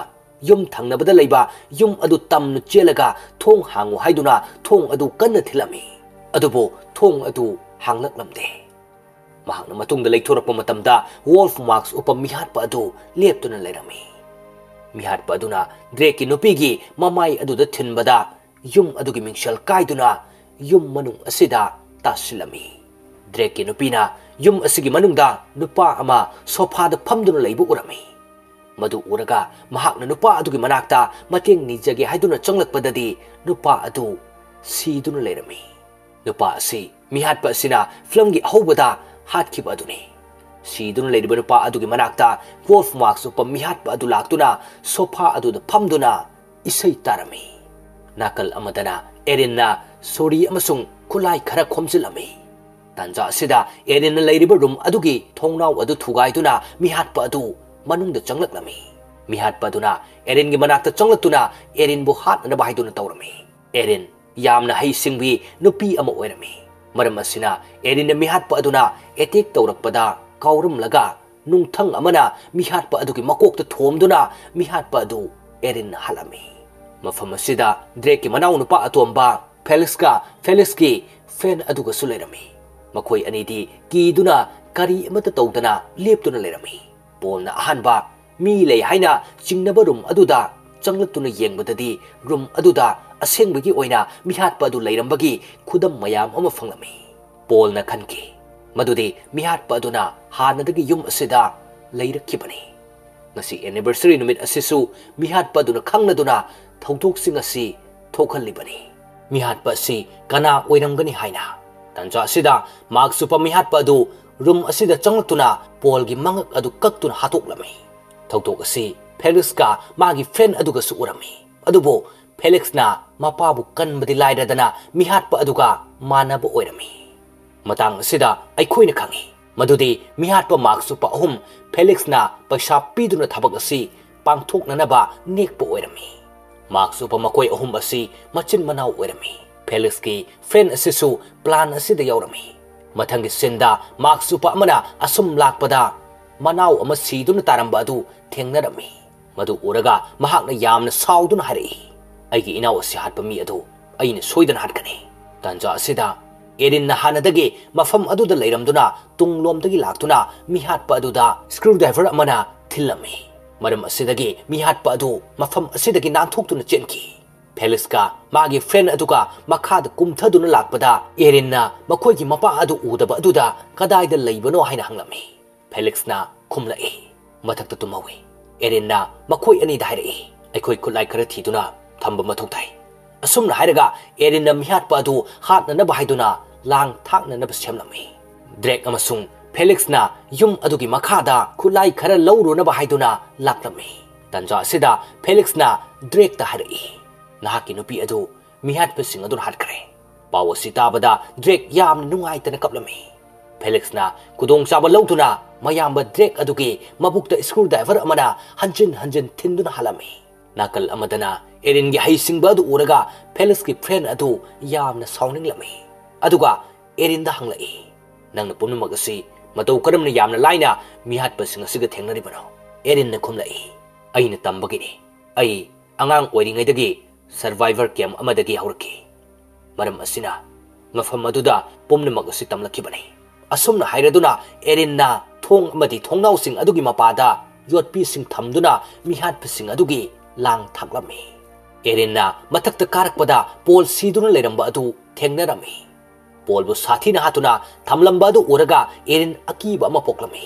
ꯌꯨꯝ ꯊꯪꯅꯕꯗ ꯂꯩꯕ ꯌꯨꯝ ꯑꯗꯨ ꯇꯝꯅ ꯆꯦꯜꯂꯒ "ꯊꯣꯡ ꯍꯥꯡꯉꯨ" ꯍꯥꯏꯗꯨꯅ ꯊꯣꯡ ꯑꯗꯨ ꯀꯟꯅ ꯊꯤꯜꯂꯝꯃꯤ꯫ ꯑꯗꯨꯕꯨ ꯊꯣꯡ ꯑꯗꯨ ꯍꯥꯡꯂꯛꯂꯝꯗꯦ꯫ ꯃꯍꯥꯛꯅ ꯃꯇꯨꯡꯗ ꯂꯩꯊꯣꯔꯛꯄ ꯃꯇꯝꯗ ꯋꯣꯜꯐ ꯃꯥꯛꯁ ꯎꯞꯄ ꯃꯤꯍꯥꯠꯄ ꯑꯗꯨ ꯂꯦꯞꯇꯨꯅ ꯂꯩꯔꯝꯃꯤ꯫ ꯃꯤꯍꯥꯠꯄ ꯑꯗꯨꯅ ꯗ꯭ꯔꯦꯛꯀꯤ ꯅꯨꯄꯤꯒꯤ ꯃꯃꯥꯏ ꯑꯗꯨꯗ ꯊꯤꯟꯕꯗ ꯌꯨꯝ ꯑꯗꯨꯒꯤ ꯃꯤꯡꯁꯦꯜ ꯀꯥꯏꯗꯨꯅ ꯌꯨꯝ ꯃꯅꯨꯡ ꯑꯁꯤꯗ ꯇꯥꯁꯤꯜꯂꯝꯃꯤ꯫ ꯗ꯭ꯔꯦꯛꯀꯤ ꯅꯨꯄꯤꯅ ꯌꯨꯝ ꯑꯁꯤꯒꯤ ꯃꯅꯨꯡꯗ ꯅꯨꯄꯥ ꯑꯃ ꯁꯣꯐꯥꯗ ꯐꯝꯗꯨꯅ ꯂꯩꯕ ꯎꯔꯝꯃꯤ꯫ ꯃꯗꯨ ꯎꯔꯒ ꯃꯍꯥꯛꯅ ꯅꯨꯄꯥ ꯑꯗꯨꯒꯤ ꯃꯅꯥꯛꯇ ꯃꯇꯦꯡ ꯅꯤꯖꯒꯦ ꯍꯥꯏꯗꯨꯅ ꯆꯪꯂꯛꯄꯗꯗꯤ ꯅꯨꯄꯥ ꯑꯗꯨ ꯁꯤꯗꯨꯅ ꯂꯩꯔꯝꯃꯤ꯫ ꯅꯨꯄꯥ ꯑꯁꯤ ꯃꯤꯍꯥꯠꯄ ꯑꯁꯤꯅ ꯐꯤꯂꯝꯒꯤ ꯑꯍꯧꯕꯗ ꯍꯥꯠꯈꯤꯕ ꯑꯗꯨꯅꯤ꯫ ꯁꯤꯗꯨꯅ ꯂꯩꯔꯤꯕ ꯅꯨꯄꯥ ꯑꯗꯨꯒꯤ ꯃꯅꯥꯛꯇ ꯋꯣꯜꯐ ꯃꯥꯛꯁ ꯎꯞꯄ ꯃꯤꯍꯥꯠꯄ ꯑꯗꯨ ꯂꯥꯛꯇꯨꯅ ꯁꯣꯐꯥ ꯑꯗꯨꯗ ꯐꯝꯗꯨꯅ ꯏꯁꯩ ꯇꯥꯔꯝꯃꯤ꯫ ꯅꯥꯀꯜ ꯑꯃꯗꯅ ꯑꯦꯔꯤꯟꯅ ꯁꯣꯔꯤ ꯑꯃꯁꯨꯡ ꯈꯨꯠꯂꯥꯏ ꯈꯔ ꯈꯣꯝꯖꯤꯜꯂꯝꯃꯤ꯫ ꯇꯥꯟꯖꯥ ꯑꯁꯤꯗ ꯑꯦꯔꯤꯟꯅ ꯂꯩꯔꯤꯕ ꯔꯨꯝ ꯑꯗꯨꯒꯤ ꯊꯣꯡꯅꯥꯎ ꯑꯗꯨ ꯊꯨꯒꯥꯏꯗꯨꯅ ꯃꯤꯍꯥꯠꯄ ꯑꯗꯨ ꯃꯅꯨꯡꯗ ꯆꯪꯂꯛꯂꯝꯃꯤ꯫ ꯃꯤꯍꯥꯠꯄ ꯑꯗꯨꯅ ꯑꯦꯔꯤꯟꯒꯤ ꯃꯅꯥꯛꯇ ꯆꯪꯂꯛꯇꯨꯅ ꯑꯦꯔꯤꯟꯕꯨ ꯍꯥꯠꯅꯅꯕ ꯍꯥꯏꯗꯨꯅ ꯇꯧꯔꯝꯃꯤ꯫ ꯑꯦꯔꯤꯟ ꯌꯥꯝꯅ ꯍꯩꯁꯤꯡꯕꯤ ꯅꯨꯄꯤ ꯑꯃ ꯑꯣꯏꯔꯝꯃꯤ꯫ ꯃꯔꯝ ꯑꯁꯤꯅ ꯑꯦꯔꯤꯟꯅ ꯃꯤꯍꯥꯠꯄ ꯑꯗꯨꯅ ꯑꯦꯇꯦꯛ ꯇꯧꯔꯛꯄꯗ ꯀꯥꯎꯔꯝꯂꯒ ꯅꯨꯡꯊꯪ ꯑꯃꯅ ꯃꯤꯍꯥꯠꯄ ꯑꯗꯨꯒꯤ ꯃꯀꯣꯛꯇ ꯊꯣꯝꯗꯨꯅ ꯃꯤꯍꯥꯠꯄ ꯑꯗꯨ ꯑꯦꯔꯤꯟꯅ ꯍꯥꯠꯂꯝꯃꯤ꯫ ꯃꯐꯝ ꯑꯁꯤꯗ ꯗ꯭ꯔꯦꯛꯀꯤ ꯃꯅꯥꯎꯅꯨꯄꯥ ꯑꯇꯣꯝꯕ ꯐꯦꯂꯤꯛꯁꯀ ꯐꯦꯂꯤꯛꯁꯀꯤ ꯐꯦꯟ ꯑꯗꯨꯒꯁꯨ ꯂꯩꯔꯝꯃꯤ꯫ ꯃꯈꯣꯏ ꯑꯅꯤꯗꯤ ꯀꯤꯗꯨꯅ ꯀꯔꯤ ꯑꯃꯠꯇ ꯇꯧꯗꯅ ꯂꯦꯞꯇꯨꯅ ꯂꯩꯔꯝꯃꯤ꯫ ꯄꯣꯜꯅ ꯑꯍꯥꯟꯕ ꯃꯤ ꯂꯩ ꯍꯥꯏꯅ ꯆꯤꯡꯅꯕ ꯔꯨꯝ ꯑꯗꯨꯗ ꯆꯪꯂꯛꯇꯨꯅ ꯌꯦꯡꯕꯗꯗꯤ ꯔꯨꯝ ꯑꯗꯨꯗ ꯑꯁꯦꯡꯕꯒꯤ ꯑꯣꯏꯅ ꯃꯤꯍꯥꯠꯄ ꯑꯗꯨ ꯂꯩꯔꯝꯕꯒꯤ ꯈꯨꯗꯝ ꯃꯌꯥꯝ ꯑꯃ ꯐꯪꯂꯝꯃꯤ꯫ ꯄꯣꯜꯅ ꯈꯟꯈꯤ ꯃꯗꯨꯗꯤ ꯃꯤꯍꯥꯠꯄ ꯑꯗꯨꯅ ꯍꯥꯟꯅꯗꯒꯤ ꯌꯨꯝ ꯑꯁꯤꯗ ꯂꯩꯔꯛꯈꯤꯕꯅꯤ꯫ ꯉꯁꯤ anniversary ꯅꯨꯃꯤꯠ ꯑꯁꯤꯁꯨ ꯃꯤꯍꯥꯠꯄ ꯑꯗꯨꯅ ꯈꯪꯂꯗꯨꯅ ꯊꯧꯗꯣꯛꯁꯤꯡ ꯑꯁꯤ ꯊꯣꯛꯍꯜꯂꯤꯕꯅꯤ꯫ ꯃꯤꯍꯥꯠꯄ ꯑꯁꯤ ꯀꯅꯥ ꯑꯣꯏꯔꯝꯒꯅꯤ ꯍꯥꯏꯅ꯫ ꯇꯥꯟꯖꯥ ꯑꯁꯤꯗ ꯃꯥꯛꯁ ꯎꯞꯄ ꯃꯤꯍꯥꯠꯄ ꯑꯗꯨ ꯔꯨꯝ ꯑꯁꯤꯗ ꯆꯪꯂꯛꯇꯨꯅ ꯄꯣꯜꯒꯤ ꯃꯉꯛ ꯑꯗꯨ ꯀꯛꯇꯨꯅ ꯍꯥꯠꯇꯣꯛꯂꯝꯃꯤ꯫ ꯊꯧꯗꯣꯛ ꯑꯁꯤ ꯐꯦꯂꯤꯛꯁꯀ ꯃꯥꯒꯤ ꯐ꯭ꯔꯦꯟ ꯑꯗꯨꯒꯁꯨ ꯎꯔꯝꯃꯤ꯫ ꯑꯗꯨꯕꯨ ꯐꯦꯂꯤꯛꯁꯅ ꯃꯄꯥꯕꯨ ꯀꯟꯕꯗꯤ ꯂꯥꯏꯔꯗꯅ ꯃꯤꯍꯥꯠꯄ ꯑꯗꯨꯒ ꯃꯥꯟꯅꯕ ꯑꯣꯏꯔꯝꯃꯤ꯫ ꯃꯇꯥꯡ ꯑꯁꯤꯗ ꯑꯩꯈꯣꯏꯅ ꯈꯪꯏ ꯃꯗꯨꯗꯤ ꯃꯤꯍꯥꯠꯄ ꯃꯥꯛꯁ ꯎꯞꯄ ꯑꯍꯨꯝ ꯐꯦꯂꯤꯛꯁꯅ ꯄꯩꯁꯥ ꯄꯤꯗꯨꯅ ꯊꯕꯛ ꯑꯁꯤ ꯄꯥꯡꯊꯣꯛꯅꯅꯕ ꯅꯦꯛꯄ ꯑꯣꯏꯔꯝꯃꯤ꯫ ꯃꯥꯛꯁ ꯎꯞꯄ ꯃꯈꯣꯏ ꯑꯍꯨꯝ ꯑꯁꯤ ꯃꯆꯤꯟ ꯃꯅꯥꯎ ꯑꯣꯏꯔꯝꯃꯤ꯫ ꯐꯦꯂꯤꯛꯁꯀꯤ ꯐ꯭ꯔꯦꯟ ꯑꯁꯤꯁꯨ ꯄ꯭ꯂꯥꯟ ꯑꯁꯤꯗ ꯌꯥꯎꯔꯝꯃꯤ꯫ ꯃꯊꯪꯒꯤ ꯁꯤꯟꯗ ꯃꯥꯛꯁ ꯎꯞꯄ ꯑꯃꯅ ꯑꯁꯨꯝ ꯂꯥꯛꯄꯗ ꯃꯅꯥꯎ ꯑꯃ ꯁꯤꯗꯨꯅ ꯇꯥꯔꯝꯕ ꯑꯗꯨ ꯊꯦꯡꯅꯔꯝꯃꯤ꯫ ꯃꯗꯨ ꯎꯔꯒ ꯃꯍꯥꯛꯅ ꯌꯥꯝꯅ ꯁꯥꯎꯗꯨꯅ ꯍꯥꯏꯔꯛꯏ, "ꯑꯩꯒꯤ ꯏꯅꯥꯎ ꯑꯁꯤ ꯍꯥꯠꯄ ꯃꯤ ꯑꯗꯨ ꯑꯩꯅ ꯁꯣꯏꯗꯅ ꯍꯥꯠꯀꯅꯤ"꯫ ꯇꯥꯟꯖꯥ ꯑꯁꯤꯗ ꯑꯦꯔꯤꯟꯅ ꯍꯥꯟꯅꯗꯒꯤ ꯃꯐꯝ ꯑꯗꯨꯗ ꯂꯩꯔꯝꯗꯨꯅ ꯇꯨꯡꯂꯣꯝꯗꯒꯤ ꯂꯥꯛꯇꯨꯅ ꯃꯤꯍꯥꯠꯄ ꯑꯗꯨꯗ ꯁ꯭ꯀ꯭ꯔꯨ ꯗ꯭ꯔꯥꯏꯚꯔ ꯑꯃꯅ ꯊꯤꯜꯂꯝꯃꯤ꯫ ꯃꯔꯝ ꯑꯁꯤꯗꯒꯤ ꯃꯤꯍꯥꯠꯄ ꯑꯗꯨ ꯃꯐꯝ ꯑꯁꯤꯗꯒꯤ ꯅꯥꯟꯊꯣꯛꯇꯨꯅ ꯆꯦꯟꯈꯤ꯫ ꯐꯦꯂꯤꯛꯁꯀ ꯃꯥꯒꯤ ꯐ꯭ꯔꯦꯟ ꯑꯗꯨꯒ ꯃꯈꯥꯗ ꯀꯨꯝꯊꯗꯨꯅ ꯂꯥꯛꯄꯗ ꯑꯦꯔꯤꯟꯅ ꯃꯈꯣꯏꯒꯤ ꯃꯄꯥ ꯑꯗꯨ ꯎꯗꯕ ꯑꯗꯨꯗ ꯀꯗꯥꯏꯗ ꯂꯩꯕꯅꯣ ꯍꯥꯏꯅ ꯍꯪꯂꯝꯃꯤ꯫ ꯐꯦꯂꯤꯛꯁꯅ ꯈꯨꯝꯂꯛꯏ, "ꯃꯊꯛꯇ ꯇꯨꯝꯍꯧꯏ"꯫ ꯑꯦꯔꯤꯟꯅ ꯃꯈꯣꯏ ꯑꯅꯤꯗ ꯍꯥꯏꯔꯛꯏ, "ꯑꯩꯈꯣꯏ ꯈꯨꯠꯂꯥꯏ ꯈꯔ ꯊꯤꯗꯨꯅ ꯊꯝꯕ ꯃꯊꯧ ꯇꯥꯏ꯫ ꯑꯁꯨꯝꯅ ꯍꯥꯏꯔꯒ ꯑꯦꯔꯤꯟꯅ ꯃꯤꯍꯥꯠꯄ ꯑꯗꯨ ꯍꯥꯠꯅꯅꯕ ꯍꯥꯏꯗꯨꯅ ꯂꯥꯡ ꯊꯥꯛꯅꯅꯕ ꯁꯦꯝꯂꯝꯃꯤ꯫ ꯗ꯭ꯔꯦꯛ ꯑꯃꯁꯨꯡ ꯐꯦꯂꯤꯛꯁꯅ ꯌꯨꯝ ꯑꯗꯨꯒꯤ ꯃꯈꯥꯗ ꯈꯨꯠꯂꯥꯏ ꯈꯔ ꯂꯧꯔꯨꯅꯕ ꯍꯥꯏꯗꯨꯅ ꯂꯥꯛꯂꯝꯃꯤ꯫ ꯇꯥꯟꯖꯥ ꯑꯁꯤꯗ ꯐꯦꯂꯤꯛꯁꯅ ꯗ꯭ꯔꯦꯛꯇ ꯍꯥꯏꯔꯛꯏ, "ꯅꯍꯥꯛꯀꯤ ꯅꯨꯄꯤ ꯑꯗꯨ ꯃꯤꯍꯥꯠꯄꯁꯤꯡ ꯑꯗꯨꯅ ꯍꯥꯠꯈ꯭ꯔꯦ"꯫ ꯄꯥꯎ ꯑꯁꯤ ꯇꯥꯕꯗ ꯗ꯭ꯔꯦꯛ ꯌꯥꯝꯅ ꯅꯨꯡꯉꯥꯏꯇꯅ ꯀꯞꯂꯝꯃꯤ꯫ ꯐꯦꯂꯤꯛꯁꯅ ꯈꯨꯗꯣꯡꯆꯥꯕ ꯂꯧꯗꯨꯅ ꯃꯌꯥꯝꯕ ꯗ꯭ꯔꯦꯛ ꯑꯗꯨꯒꯤ ꯃꯕꯨꯛꯇ ꯁ꯭ꯀ꯭ꯔꯨ ꯗ꯭ꯔꯥꯏꯚꯔ ꯑꯃꯅ ꯍꯟꯖꯤꯟ ꯍꯟꯖꯤꯟ ꯊꯤꯟꯗꯨꯅ ꯍꯥꯜꯂꯝꯃꯤ꯫ ꯅꯥꯀꯜ ꯑꯃꯗꯅ ꯑꯦꯔꯤꯟꯒꯤ ꯍꯩꯁꯤꯡꯕ ꯑꯗꯨ ꯎꯔꯒ ꯐꯦꯂꯤꯛꯁꯀꯤ ꯐ꯭ꯔꯦꯟ ꯑꯗꯨ ꯌꯥꯝꯅ ꯁꯥꯎꯅꯤꯡꯂꯝꯃꯤ꯫ ꯑꯗꯨꯒ ꯑꯦꯔꯤꯟꯗ ꯍꯪꯂꯛꯏ, "ꯅꯪꯅ ꯄꯨꯝꯅꯃꯛ ꯑꯁꯤ ꯃꯇꯧ ꯀꯔꯝꯅ ꯌꯥꯝꯅ ꯂꯥꯏꯅ ꯃꯤꯍꯥꯠꯄꯁꯤꯡ ꯑꯁꯤꯒ ꯊꯦꯡꯅꯔꯤꯕꯅꯣ?" ꯑꯦꯔꯤꯟꯅ ꯈꯨꯝꯂꯛꯏ, "ꯑꯩꯅ ꯇꯝꯕꯒꯤꯅꯤ꯫ ꯑꯩ ꯑꯉꯥꯡ ꯑꯣꯏꯔꯤꯉꯩꯗꯒꯤ ꯁꯔꯚꯥꯏꯚꯔ ꯀꯦꯝꯞ ꯑꯃꯗꯒꯤ ꯍꯧꯔꯛꯈꯤ꯫ ꯃꯔꯝ ꯑꯁꯤꯅ ꯃꯐꯝ ꯑꯗꯨꯗ ꯄꯨꯝꯅꯃꯛ ꯑꯁꯤ ꯇꯝꯂꯛꯈꯤꯕꯅꯤ"꯫ ꯑꯁꯨꯝꯅ ꯍꯥꯏꯔꯗꯨꯅ ꯑꯦꯔꯤꯟꯅ ꯊꯣꯡ ꯑꯃꯗꯤ ꯊꯣꯡꯅꯥꯎꯁꯤꯡ ꯑꯗꯨꯒꯤ ꯃꯄꯥꯗ ꯌꯣꯠꯄꯤꯁꯤꯡ ꯊꯝꯗꯨꯅ ꯃꯤꯍꯥꯠꯄꯁꯤꯡ ꯑꯗꯨꯒꯤ ꯂꯥꯡ ꯊꯥꯛꯂꯝꯃꯤ꯫ ꯑꯦꯔꯤꯟꯅ ꯃꯊꯛꯇ ꯀꯥꯔꯛꯄꯗ ꯄꯣꯜ ꯁꯤꯗꯨꯅ ꯂꯩꯔꯝꯕ ꯑꯗꯨ ꯊꯦꯡꯅꯔꯝꯃꯤ꯫ ꯄꯣꯜꯕꯨ ꯁꯥꯊꯤꯅ ꯍꯥꯠꯇꯨꯅ ꯊꯝꯂꯝꯕ ꯑꯗꯨ ꯎꯔꯒ ꯑꯦꯔꯤꯟ ꯑꯀꯤꯕ ꯑꯃ ꯄꯣꯛꯂꯝꯃꯤ꯫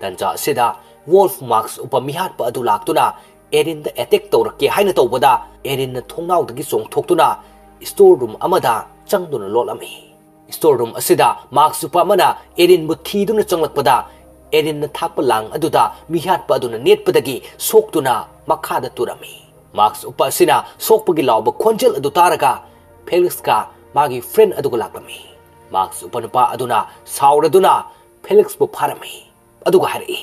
ꯇꯟꯖꯥ ꯑꯁꯤꯗ ꯋꯣꯜꯐ ꯃꯥꯛꯁ ꯎꯞꯄ ꯃꯤꯍꯥꯠꯄ ꯑꯗꯨ ꯂꯥꯛꯇꯨꯅ ꯑꯦꯔꯤꯟꯗ ꯑꯦꯇꯦꯛ ꯇꯧꯔꯛꯀꯦ ꯍꯥꯏꯅ ꯇꯧꯕꯗ, ꯑꯦꯔꯤꯟꯅ ꯊꯣꯡꯅꯥꯎꯗꯒꯤ ꯆꯣꯡꯊꯣꯛꯇꯨꯅ ꯁ꯭ꯇꯣꯔ ꯔꯨꯝ ꯑꯃꯗ ꯆꯪꯗꯨꯅ ꯂꯣꯠꯂꯝꯃꯤ꯫ ꯁ꯭ꯇꯣꯔ ꯔꯨꯝ ꯑꯁꯤꯗ ꯃꯥꯛꯁ ꯎꯞꯄ ꯑꯃꯅ ꯑꯦꯔꯤꯟꯕꯨ ꯊꯤꯗꯨꯅ ꯆꯪꯂꯛꯄꯗ, ꯑꯦꯔꯤꯟꯅ ꯊꯥꯛꯄ ꯂꯥꯡ ꯑꯗꯨꯗ ꯃꯤꯍꯥꯠꯄ ꯑꯗꯨꯅ ꯅꯦꯠꯄꯗꯒꯤ ꯁꯣꯛꯇꯨꯅ ꯃꯈꯥꯗ ꯇꯨꯔꯝꯃꯤ꯫ ꯃꯥꯛꯁ ꯎꯞꯄ ꯑꯁꯤꯅ ꯁꯣꯛꯄꯒꯤ ꯂꯥꯎꯕ ꯈꯣꯟꯖꯦꯜ ꯑꯗꯨ ꯇꯥꯔꯒ ꯐꯦꯂꯤꯛꯁꯀ ꯃꯥꯒꯤ ꯐ꯭ꯔꯦꯟ ꯑꯗꯨꯒ ꯂꯥꯛꯂꯝꯃꯤ꯫ ꯃꯥꯛꯁ ꯎꯞꯄ ꯅꯨꯄꯥ ꯑꯗꯨꯅ ꯁꯥꯎꯔꯗꯨꯅ ꯐꯦꯂꯤꯛꯁꯄꯨ ꯐꯥꯔꯝꯃꯤ꯫ ꯑꯗꯨꯒ ꯍꯥꯏꯔꯛꯏ,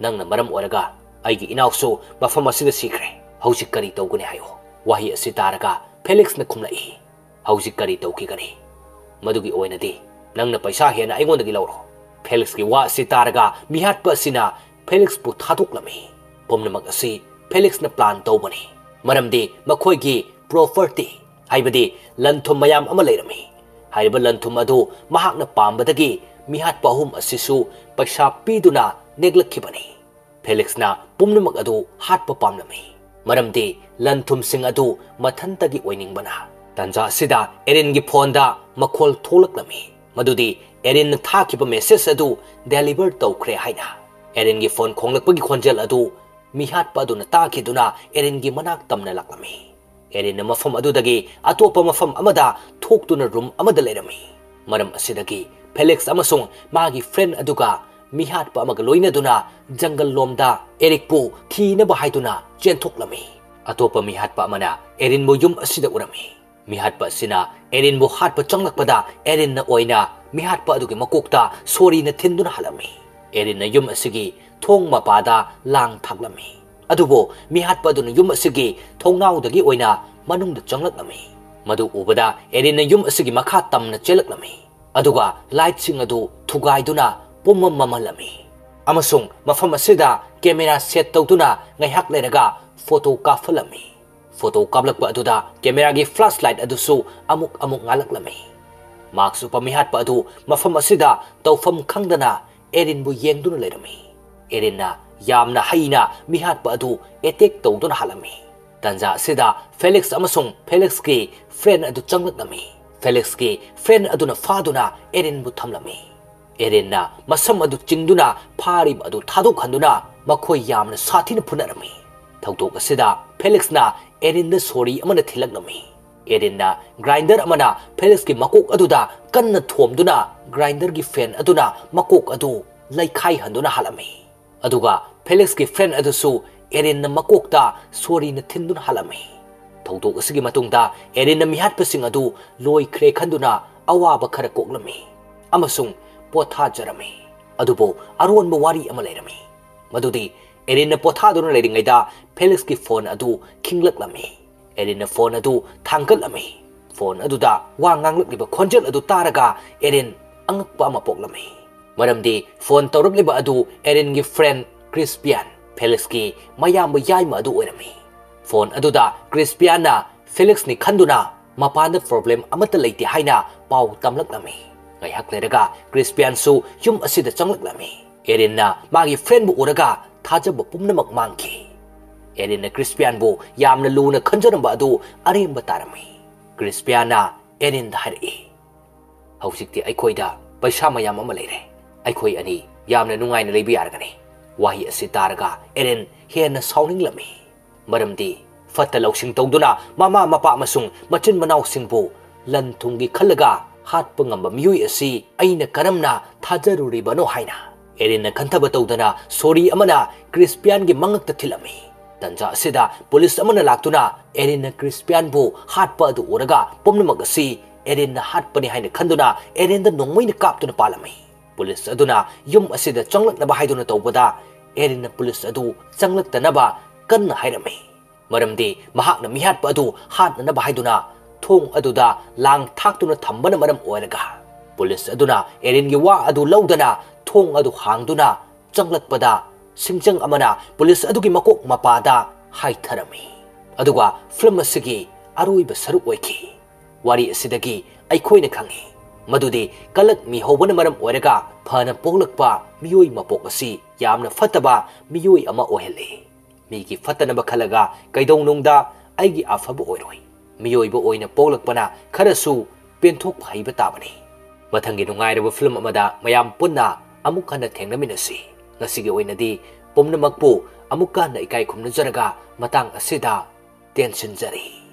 "ꯅꯪꯅ ꯃꯔꯝ ꯑꯣꯏꯔꯒ ꯑꯩꯒꯤ ꯏꯅꯥꯎꯁꯨ ꯃꯐꯝ ꯑꯁꯤꯗ ꯁꯤꯈ꯭ꯔꯦ꯫ ꯍꯧꯖꯤꯛ ꯀꯔꯤ ꯇꯧꯒꯅꯤ ꯍꯥꯏꯌꯨ?" ꯋꯥꯍꯩ ꯑꯁꯤ ꯇꯥꯔꯒ ꯐꯦꯂꯤꯛꯁꯅ ꯈꯨꯝꯂꯛꯏ, "ꯍꯧꯖꯤꯛ ꯀꯔꯤ ꯇꯧꯈꯤꯒꯅꯤ? ꯃꯗꯨꯒꯤ ꯑꯣꯏꯅꯗꯤ ꯅꯪꯅ ꯄꯩꯁꯥ ꯍꯦꯟꯅ ꯑꯩꯉꯣꯟꯗꯒꯤ ꯂꯧꯔꯣ꯫" ꯐꯦꯂꯤꯛꯁꯀꯤ ꯋꯥ ꯑꯁꯤ ꯇꯥꯔꯒ ꯃꯤꯍꯥꯠꯄ ꯑꯁꯤꯅ ꯐꯦꯂꯤꯛꯁꯄꯨ ꯊꯥꯗꯣꯛꯂꯝꯃꯤ꯫ ꯄꯨꯝꯅꯃꯛ ꯑꯁꯤ ꯐꯦꯂꯤꯛꯁꯅ ꯄ꯭ꯂꯥꯟ ꯇꯧꯕꯅꯤ, ꯃꯔꯝꯗꯤ ꯃꯈꯣꯏꯒꯤ ꯄ꯭ꯔꯣꯄꯔꯇꯤ, ꯍꯥꯏꯕꯗꯤ ꯂꯟ ꯊꯨꯝ ꯃꯌꯥꯝ ꯑꯃ ꯂꯩꯔꯝꯃꯤ꯫ ꯍꯥꯏꯔꯤꯕ ꯂꯟ ꯊꯨꯝ ꯑꯗꯨ ꯃꯍꯥꯛꯅ ꯄꯥꯝꯕꯗꯒꯤ ꯃꯤꯍꯥꯠꯄ ꯑꯍꯨꯝ ꯑꯁꯤꯁꯨ ꯄꯩꯁꯥ ꯄꯤꯗꯨꯅ ꯅꯦꯛꯂꯛꯈꯤꯕꯅꯤ꯫ ꯐꯦꯂꯤꯛꯁꯅ ꯄꯨꯝꯅꯃꯛ ꯑꯗꯨ ꯍꯥꯠꯄ ꯄꯥꯝꯂꯝꯃꯤ, ꯃꯔꯝꯗꯤ ꯂꯟ ꯊꯨꯝꯁꯤꯡ ꯑꯗꯨ ꯃꯊꯟꯇꯒꯤ ꯑꯣꯏꯅꯤꯡꯕꯅ꯫ ꯇꯟꯖꯥ ꯑꯁꯤꯗ ꯑꯦꯔꯤꯟꯒꯤ ꯐꯣꯟꯗ ꯃꯈꯣꯜ ꯊꯣꯛꯂꯛꯂꯝꯃꯤ, ꯃꯗꯨꯗꯤ ꯑꯦꯔꯤꯟꯅ ꯊꯥꯈꯤꯕ ꯃꯦꯁꯦꯖ ꯑꯗꯨ ꯗꯦꯂꯤꯚꯔ ꯇꯧꯈ꯭ꯔꯦ ꯍꯥꯏꯅ꯫ ꯑꯦꯔꯤꯟꯒꯤ ꯐꯣꯟ ꯈꯣꯡꯂꯛꯄꯒꯤ ꯈꯣꯟꯖꯦꯜ ꯑꯗꯨ ꯃꯤꯍꯥꯠꯄ ꯑꯗꯨꯅ ꯇꯥꯈꯤꯗꯨꯅ ꯑꯦꯔꯤꯟꯒꯤ ꯃꯅꯥꯛ ꯇꯝꯅ ꯂꯥꯛꯂꯝꯃꯤ꯫ ꯑꯦꯔꯤꯟꯅ ꯃꯐꯝ ꯑꯗꯨꯗꯒꯤ ꯑꯇꯣꯞꯄ ꯃꯐꯝ ꯑꯃꯗ ꯊꯣꯛꯇꯨꯅ ꯔꯨꯝ ꯑꯃꯗ ꯂꯩꯔꯝꯃꯤ꯫ ꯃꯔꯝ ꯑꯁꯤꯗꯒꯤ ꯐꯦꯂꯤꯛꯁ ꯑꯃꯁꯨꯡ ꯃꯥꯒꯤ ꯐ꯭ꯔꯦꯟ ꯑꯗꯨꯒ ꯃꯤꯍꯥꯠꯄ ꯑꯃꯒ ꯂꯣꯏꯅꯗꯨꯅ ꯖꯪꯒꯜ ꯂꯣꯝꯗ ꯑꯦꯔꯤꯛꯄꯨ ꯊꯤꯅꯕ ꯍꯥꯏꯗꯨꯅ ꯆꯦꯟꯊꯣꯛꯂꯝꯃꯤ꯫ ꯑꯇꯣꯞꯄ ꯃꯤꯍꯥꯠꯄ ꯑꯃꯅ ꯑꯦꯔꯤꯟꯕꯨ ꯌꯨꯝ ꯑꯁꯤꯗ ꯎꯔꯝꯃꯤ꯫ ꯃꯤꯍꯥꯠꯄ ꯑꯁꯤꯅ ꯑꯦꯔꯤꯟꯕꯨ ꯍꯥꯠꯄ ꯆꯪꯂꯛꯄꯗ ꯑꯦꯔꯤꯟꯅ ꯑꯣꯏꯅ ꯃꯤꯍꯥꯠꯄ ꯑꯗꯨꯒꯤ ꯃꯀꯣꯛꯇ ꯁꯣꯔꯤꯅ ꯊꯤꯟꯗꯨꯅ ꯍꯥꯠꯂꯝꯃꯤ꯫ ꯑꯦꯔꯤꯟꯅ ꯌꯨꯝ ꯑꯁꯤꯒꯤ ꯊꯣꯡ ꯃꯄꯥꯗ ꯂꯥꯡ ꯊꯥꯛꯂꯝꯃꯤ꯫ ꯑꯗꯨꯕꯨ ꯃꯤꯍꯥꯠꯄ ꯑꯗꯨꯅ ꯌꯨꯝ ꯑꯁꯤꯒꯤ ꯊꯣꯡꯅꯥꯎꯗꯒꯤ ꯑꯣꯏꯅ ꯃꯅꯨꯡꯗ ꯆꯪꯂꯛꯂꯝꯃꯤ꯫ ꯃꯗꯨ ꯎꯕꯗ ꯑꯦꯔꯤꯟꯅ ꯌꯨꯝ ꯑꯁꯤꯒꯤ ꯃꯈꯥ ꯇꯝꯅ ꯆꯦꯜꯂꯛꯂꯝꯃꯤ, ꯑꯗꯨꯒ ꯂꯥꯏꯠꯁꯤꯡ ꯑꯗꯨ ꯊꯨꯒꯥꯏꯗꯨꯅ ꯄꯨꯝꯃꯝ ꯃꯝꯍꯜꯂꯝꯃꯤ, ꯑꯃꯁꯨꯡ ꯃꯐꯝ ꯑꯁꯤꯗ ꯀꯦꯃꯦꯔꯥ ꯁꯦꯠ ꯇꯧꯗꯨꯅ ꯉꯥꯏꯍꯥꯛ ꯂꯩꯔꯒ ꯐꯣꯇꯣ ꯀꯥꯞꯍꯜꯂꯝꯃꯤ꯫ ꯐꯣꯇꯣ ꯀꯥꯞꯂꯛꯄ ꯑꯗꯨꯗ ꯀꯦꯃꯦꯔꯥꯒꯤ ꯐ꯭ꯂꯥꯁ ꯂꯥꯏꯠ ꯑꯗꯨꯁꯨ ꯑꯃꯨꯛ ꯑꯃꯨꯛ ꯉꯥꯜꯂꯛꯂꯝꯃꯤ꯫ ꯃꯥꯛꯁ ꯎꯞꯄ ꯃꯤꯍꯥꯠꯄ ꯑꯗꯨ ꯃꯐꯝ ꯑꯁꯤꯗ ꯇꯧꯐꯝ ꯈꯪꯗꯅ ꯑꯦꯔꯤꯟꯕꯨ ꯌꯦꯡꯗꯨꯅ ꯂꯩꯔꯝꯃꯤ꯫ ꯑꯦꯔꯤꯟꯅ ꯌꯥꯝꯅ ꯍꯩꯅ ꯃꯤꯍꯥꯠꯄ ꯑꯗꯨ ꯑꯦꯇꯦꯛ ꯇꯧꯗꯨꯅ ꯍꯥꯠꯂꯝꯃꯤ꯫ ꯇꯥꯟꯖꯥ ꯑꯁꯤꯗ ꯐꯦꯂꯤꯛꯁ ꯑꯃꯁꯨꯡ ꯐꯦꯂꯤꯛꯁꯀꯤ ꯐ꯭ꯔꯦꯟ ꯑꯗꯨ ꯆꯪꯂꯛꯂꯝꯃꯤ꯫ ꯐꯦꯂꯤꯛꯁꯀꯤ ꯐ꯭ꯔꯦꯟ ꯑꯗꯨꯅ ꯐꯥꯗꯨꯅ ꯑꯦꯔꯤꯟꯕꯨ ꯊꯝꯂꯝꯃꯤ꯫ ꯑꯦꯔꯤꯟꯅ ꯃꯁꯝ ꯑꯗꯨ ꯆꯤꯡꯗꯨꯅ ꯐꯥꯔꯤꯕ ꯑꯗꯨ ꯊꯥꯗꯣꯛꯍꯟꯗꯨꯅ ꯃꯈꯣꯏ ꯌꯥꯝꯅ ꯁꯥꯊꯤꯅ ꯐꯨꯅꯔꯝꯃꯤ꯫ ꯊꯧꯗꯣꯛ ꯑꯁꯤꯗ ꯐꯦꯂꯤꯛꯁꯅ ꯑꯦꯔꯤꯟꯗ ꯁꯣꯔꯤ ꯑꯃꯅ ꯊꯤꯜꯂꯛꯂꯝꯃꯤ꯫ ꯑꯦꯔꯤꯟꯅ ꯒ꯭ꯔꯥꯏꯟꯗꯔ ꯑꯃꯅ ꯐꯦꯂꯤꯛꯁꯀꯤ ꯃꯀꯣꯛ ꯑꯗꯨꯗ ꯀꯟꯅ ꯊꯣꯝꯗꯨꯅ ꯒ꯭ꯔꯥꯏꯟꯗꯔꯒꯤ ꯐꯦꯟ ꯑꯗꯨꯅ ꯃꯀꯣꯛ ꯑꯗꯨ ꯂꯩꯈꯥꯏꯍꯟꯗꯨꯅ ꯍꯥꯠꯂꯝꯃꯤ꯫ ꯑꯗꯨꯒ ꯐꯦꯂꯤꯛꯁꯀꯤ ꯐ꯭ꯔꯦꯟ ꯑꯗꯨꯁꯨ ꯑꯦꯔꯤꯟꯅ ꯃꯀꯣꯛꯇ ꯁꯣꯔꯤꯅ ꯊꯤꯟꯗꯨꯅ ꯍꯥꯠꯂꯝꯃꯤ꯫ ꯊꯧꯗꯣꯛ ꯑꯁꯤꯒꯤ ꯃꯇꯨꯡꯗ ꯑꯦꯔꯤꯟꯅ ꯃꯤꯍꯥꯠꯄꯁꯤꯡ ꯑꯗꯨ ꯂꯣꯏꯈ꯭ꯔꯦ ꯈꯟꯗꯨꯅ ꯑꯋꯥꯕ ꯈꯔ ꯀꯣꯛꯂꯝꯃꯤ ꯑꯃꯁꯨꯡ ꯄꯣꯊꯥꯖꯔꯝꯃꯤ꯫ ꯑꯗꯨꯕꯨ ꯑꯔꯣꯟꯕ ꯋꯥꯔꯤ ꯑꯃ ꯂꯩꯔꯝꯃꯤ꯫ ꯃꯗꯨꯗꯤ ꯑꯦꯔꯤꯟꯅ ꯄꯣꯊꯥꯗꯨꯅ ꯂꯩꯔꯤꯉꯩꯗ ꯐꯦꯂꯤꯛꯁꯀꯤ ꯐꯣꯟ ꯑꯗꯨ ꯈꯤꯡꯂꯛꯂꯝꯃꯤ꯫ ꯑꯦꯔꯤꯟꯅ ꯐꯣꯟ ꯑꯗꯨ ꯊꯥꯡꯒꯠꯂꯝꯃꯤ꯫ ꯐꯣꯟ ꯑꯗꯨꯗ ꯋꯥ ꯉꯥꯡꯂꯛꯂꯤꯕ ꯈꯣꯟꯖꯦꯜ ꯑꯗꯨ ꯇꯥꯔꯒ ꯑꯦꯔꯤꯟ ꯑꯉꯛꯄ ꯑꯃ ꯄꯣꯛꯂꯝꯃꯤ꯫ ꯃꯔꯝꯗꯤ ꯐꯣꯟ ꯇꯧꯔꯛꯂꯤꯕ ꯑꯗꯨ ꯑꯦꯔꯤꯟꯒꯤ ꯐ꯭ꯔꯦꯟ ꯀ꯭ꯔꯤꯁꯄꯤꯌꯥꯟ, ꯐꯦꯂꯤꯛꯁꯀꯤ ꯃꯌꯥꯝꯕ ꯌꯥꯏꯃ ꯑꯗꯨ ꯑꯣꯏꯔꯝꯃꯤ꯫ ꯐꯣꯟ ꯑꯗꯨꯗ ꯀ꯭ꯔꯤꯁꯄꯤꯌꯥꯟꯅ ꯐꯦꯂꯤꯛꯁꯅꯤ ꯈꯟꯗꯨꯅ ꯃꯄꯥꯟꯗ ꯄ꯭ꯔꯣꯕ꯭ꯂꯦꯝ ꯑꯃꯠꯇ ꯂꯩꯇꯦ ꯍꯥꯏꯅ ꯄꯥꯎ ꯇꯝꯂꯛꯂꯝꯃꯤ꯫ ꯉꯥꯏꯍꯥꯛ ꯂꯩꯔꯒ ꯀ꯭ꯔꯤꯁꯄꯤꯌꯥꯟꯁꯨ ꯌꯨꯝ ꯑꯁꯤꯗ ꯆꯪꯂꯛꯂꯝꯃꯤ꯫ ꯑꯦꯔꯤꯟꯅ ꯃꯥꯒꯤ ꯐ꯭ꯔꯦꯟꯕꯨ ꯎꯔꯒ ꯊꯥꯖꯕ ꯄꯨꯝꯅꯃꯛ ꯃꯥꯡꯈꯤ꯫ ꯑꯦꯔꯤꯟꯅ ꯀ꯭ꯔꯤꯁꯄꯤꯌꯥꯟꯕꯨ ꯌꯥꯝꯅ ꯂꯨꯅ ꯈꯟꯖꯔꯝꯕ ꯑꯗꯨ ꯑꯔꯦꯝꯕ ꯇꯥꯔꯝꯃꯤ꯫ ꯀ꯭ꯔꯤꯁꯄꯤꯌꯥꯟꯅ ꯑꯦꯔꯤꯟꯗ ꯍꯥꯏꯔꯛꯏ, "ꯍꯧꯖꯤꯛꯇꯤ ꯑꯩꯈꯣꯏꯗ ꯄꯩꯁꯥ ꯃꯌꯥꯝ ꯑꯃ ꯂꯩꯔꯦ꯫ ꯑꯩꯈꯣꯏ ꯑꯅꯤ ꯌꯥꯝꯅ ꯅꯨꯡꯉꯥꯏꯅ ꯂꯩꯕ ꯌꯥꯔꯒꯅꯤ꯫" ꯋꯥꯍꯩ ꯑꯁꯤ ꯇꯥꯔꯒ ꯑꯦꯔꯤꯟ ꯍꯦꯟꯅ ꯁꯥꯎꯅꯤꯡꯂꯝꯃꯤ꯫ ꯃꯔꯝꯗꯤ ꯐꯠꯇ ꯂꯧꯁꯤꯡ ꯇꯧꯗꯨꯅ ꯃꯃꯥ ꯃꯄꯥ ꯑꯃꯁꯨꯡ ꯃꯆꯤꯟ ꯃꯅꯥꯎꯁꯤꯡꯕꯨ ꯂꯟ ꯊꯨꯝꯒꯤ ꯈꯜꯂꯒ ꯍꯥꯠꯄ ꯉꯝꯕ ꯃꯤꯑꯣꯏ ꯑꯁꯤ ꯑꯩꯅ ꯀꯔꯝꯅ ꯊꯥꯖꯔꯨꯔꯤꯕꯅꯣ ꯍꯥꯏꯅ ꯑꯦꯔꯤꯟꯅ ꯈꯟꯊꯕ ꯇꯧꯗꯅ ꯁꯣꯔꯤ ꯑꯃꯅ ꯀ꯭ꯔꯤꯁꯄꯤꯌꯥꯟꯒꯤ ꯃꯉꯛꯇ ꯊꯤꯜꯂꯝꯃꯤ꯫ ꯇꯟꯖꯥ ꯑꯁꯤꯗ ꯄꯨꯂꯤꯁ ꯑꯃꯅ ꯂꯥꯛꯇꯨꯅ ꯑꯦꯔꯤꯟꯅ ꯀ꯭ꯔꯤꯁꯄꯤꯌꯥꯟꯕꯨ ꯍꯥꯠꯄ ꯑꯗꯨ ꯎꯔꯒ ꯄꯨꯝꯅꯃꯛ ꯑꯁꯤ ꯑꯦꯔꯤꯟꯅ ꯍꯥꯠꯄꯅꯤ ꯍꯥꯏꯅ ꯈꯟꯗꯨꯅ ꯑꯦꯔꯤꯟꯗ ꯅꯣꯡꯃꯩꯅ ꯀꯥꯞꯇꯨꯅ ꯄꯥꯜꯂꯝꯃꯤ꯫ ꯄꯨꯂꯤꯁ ꯑꯗꯨꯅ ꯌꯨꯝ ꯑꯁꯤꯗ ꯆꯪꯂꯛꯅꯕ ꯍꯥꯏꯗꯨꯅ ꯇꯧꯕꯗ ꯑꯦꯔꯤꯟꯅ ꯄꯨꯂꯤꯁ ꯑꯗꯨ ꯆꯪꯂꯛꯇꯅꯕ ꯀꯟꯅ ꯍꯥꯏꯔꯝꯃꯤ꯫ ꯃꯔꯝꯗꯤ ꯃꯍꯥꯛꯅ ꯃꯤꯍꯥꯠꯄ ꯑꯗꯨ ꯍꯥꯠꯅꯅꯕ ꯍꯥꯏꯗꯨꯅ ꯊꯣꯡ ꯑꯗꯨꯗ ꯂꯥꯡ ꯊꯥꯛꯇꯨꯅ ꯊꯝꯕꯅ ꯃꯔꯝ ꯑꯣꯏꯔꯒ ꯄꯨꯂꯤꯁ ꯑꯗꯨꯅ ꯑꯦꯔꯤꯟꯒꯤ ꯋꯥ ꯑꯗꯨ ꯂꯧꯗꯅ ꯊꯣꯡ ꯑꯗꯨ ꯍꯥꯡꯗꯨꯅ ꯆꯪꯂꯛꯄꯗ ꯁꯤꯡꯖꯪ ꯑꯃꯅ ꯄꯨꯂꯤꯁ ꯑꯗꯨꯒꯤ ꯃꯀꯣꯛ ꯃꯄꯥꯗ ꯍꯥꯏꯊꯔꯝꯃꯤ꯫ ꯑꯗꯨꯒ ꯐꯤꯂꯝ ꯑꯁꯤꯒꯤ ꯑꯔꯣꯏꯕ ꯁꯔꯨꯛ ꯑꯣꯏꯈꯤ꯫ ꯋꯥꯔꯤ ꯑꯁꯤꯗꯒꯤ ꯑꯩꯈꯣꯏꯅ ꯈꯪꯉꯤ ꯃꯗꯨꯗꯤ ꯀꯂꯛ ꯃꯤꯍꯧꯕꯅ ꯃꯔꯝ ꯑꯣꯏꯔꯒ ꯐꯅ ꯄꯣꯛꯂꯛꯄ ꯃꯤꯑꯣꯏ ꯃꯄꯣꯛ ꯑꯁꯤ ꯌꯥꯝꯅ ꯐꯠꯇꯕ ꯃꯤꯑꯣꯏ ꯑꯃ ꯑꯣꯏꯍꯜꯂꯤ꯫ ꯃꯤꯒꯤ ꯐꯠꯇꯅꯕ ꯈꯜꯂꯒ ꯀꯩꯗꯧꯅꯨꯡꯗ ꯑꯩꯒꯤ ꯑꯐꯕ ꯑꯣꯏꯔꯣꯏ꯫ ꯃꯤꯑꯣꯏꯕ ꯑꯣꯏꯅ ꯄꯣꯛꯂꯛꯄꯅ ꯈꯔꯁꯨ ꯄꯦꯟꯊꯣꯛꯄ ꯍꯩꯕ ꯇꯥꯕꯅꯤ꯫ ꯃꯊꯪꯒꯤ ꯅꯨꯡꯉꯥꯏꯔꯕ ꯐꯤꯂꯝ ꯑꯃꯗ ꯃꯌꯥꯝ ꯄꯨꯟꯅ ꯑꯃꯨꯛ ꯍꯟꯅ ꯊꯦꯡꯅꯃꯤꯟꯅꯁꯤ꯫ ꯉꯁꯤꯒꯤ ꯑꯣꯏꯅꯗꯤ ꯄꯨꯝꯅꯃꯛꯄꯨ ꯑꯃꯨꯛꯀ ꯍꯟꯅ ꯏꯀꯥꯏ ꯈꯨꯝꯅꯖꯔꯒ ꯃꯇꯥꯡ ꯑꯁꯤꯗ ꯇꯦꯟꯁꯤꯟꯖꯔꯤ꯫